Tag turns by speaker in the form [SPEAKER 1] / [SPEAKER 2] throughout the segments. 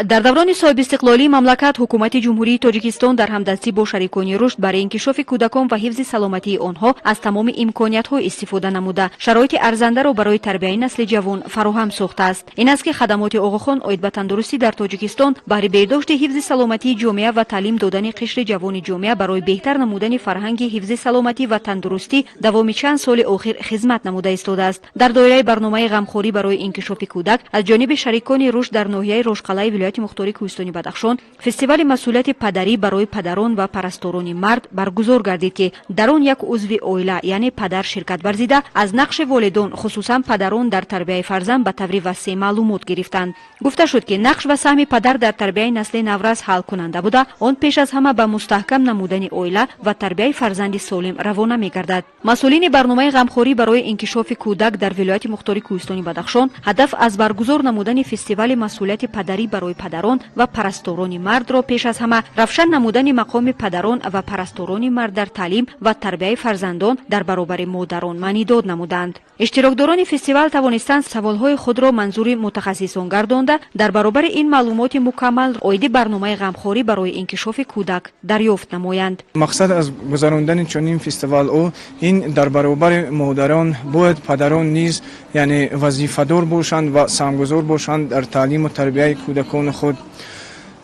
[SPEAKER 1] Дар даврони соҳибистиқлолии мамлакат Ҳукумати Ҷумҳурии Тоҷикистон дар ҳамдастӣ бо шарикони рушд барои инкишофи кӯдакон ва ҳифзи саломатии онҳо аз тамоми имкониятҳо истифода намуда, шароити арзандаро барои тарбияи насли ҷавон фароҳам сохтааст. Ин аст, ки хадамоти Оғохон оид ба тандурустӣ дар Тоҷикистон баҳри беҳдошти ҳифзи саломатии ҷомеа ва таълим додани қишри ҷавони ҷомеа барои беҳтар намудани фарҳанги ҳифзи саломатӣ ва тандурустӣ давоми чанд соли охир хизмат намуда истодааст. Дар доираи барномаи ғамхорӣ барои инкишофи кӯдак аз ҷониби шарикони рушд дар ноҳияи Рошқалаи вилояти мухтори Кӯҳистони Бадахшон фестивали масъулияти падарӣ барои падарон ва парасторони мард баргузор гардид, ки дар он як узви оила, яъне падар, ширкат варзида, аз нақши волидон, хусусан падарон, дар тарбияи фарзанд ба таври васеъ маълумот гирифтанд. Гуфта шуд, ки нақш ва саҳми падар дар тарбияи насли наврас ҳалкунанда буда, он пеш аз ҳама ба мустаҳкам намудани оила ва тарбияи фарзанди солим равона мегардад. Масъулини барномаи ғамхорӣ барои инкишофи кӯдак дар вилояти мухтори Кӯҳистони Бадахшон ҳадаф аз баргузор намудани фестивали масъулияти падарӣ барои падарон ва парасторони мардро пеш аз ҳама равшан намудани мақоми падарон ва парасторони мард дар таълим ва тарбияи фарзандон дар баробари модарон маънидод намуданд. Иштирокдорони фестивал тавонистанд саволҳои худро манзури мутахассисон гардонда, дар баробари ин маълумоти мукаммал оиди барномаи ғамхорӣ барои инкишофи кӯдак дарёфт намоянд.
[SPEAKER 2] Мақсад аз гузарондани чунин фестивалҳо ин дар баробари модарон бояд падарон низ, яъне, вазифадор бошанд ва саҳмгузор бошанд дар таълиму тарбияи кӯдакони худ.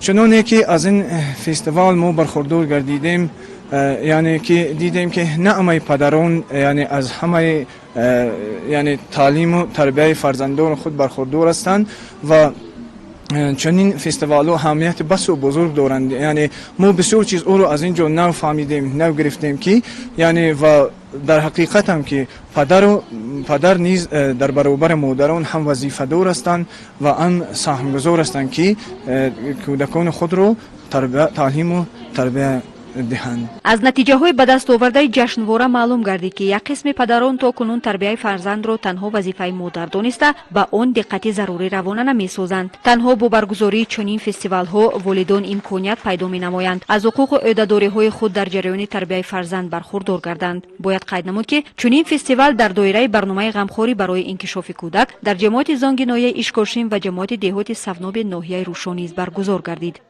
[SPEAKER 2] Чуноне ки аз ин фестивал мо бархурдор гардидем, яъне ки дидем, ки на ҳамаи падарон, яъне, аз ҳамаи, яъне, таълиму тарбияи фарзандони худ бархурдор ҳастанд ва чунин фестивалҳо аҳамияти басо бузург доранд. Яъне мо бисёр чизҳоро аз ин ҷо нав фаҳмидем, нав гирифтем, ки, яъне, ва дар ҳақиқатам ки падару падар низ дар баробари модарон ҳам вазифадор ҳастанд ва ҳам саҳмгузор ҳастанд, ки кӯдакони худро таълиму тарбия диҳанд.
[SPEAKER 1] Аз натиҷаҳои ба даст овардаи ҷашнвора маълум гардид, ки як қисми падарон то кунун тарбияи фарзандро танҳо вазифаи модар дониста, ба он диққати зарурӣ равона намесозанд. Танҳо бо баргузории чунин фестивалҳо волидон имконият пайдо менамоянд, аз ҳуқуқу ӯҳдадориҳои худ дар ҷараёни тарбияи фарзанд бархурдор гарданд. Бояд қайд намуд, ки чунин фестивал дар доираи барномаи ғамхорӣ барои инкишофи кӯдак дар ҷамоати Зонги ноҳияи Ишкошим ва ҷамоати деҳоти Савноби ноҳияи Рӯшон низ баргузор гардид.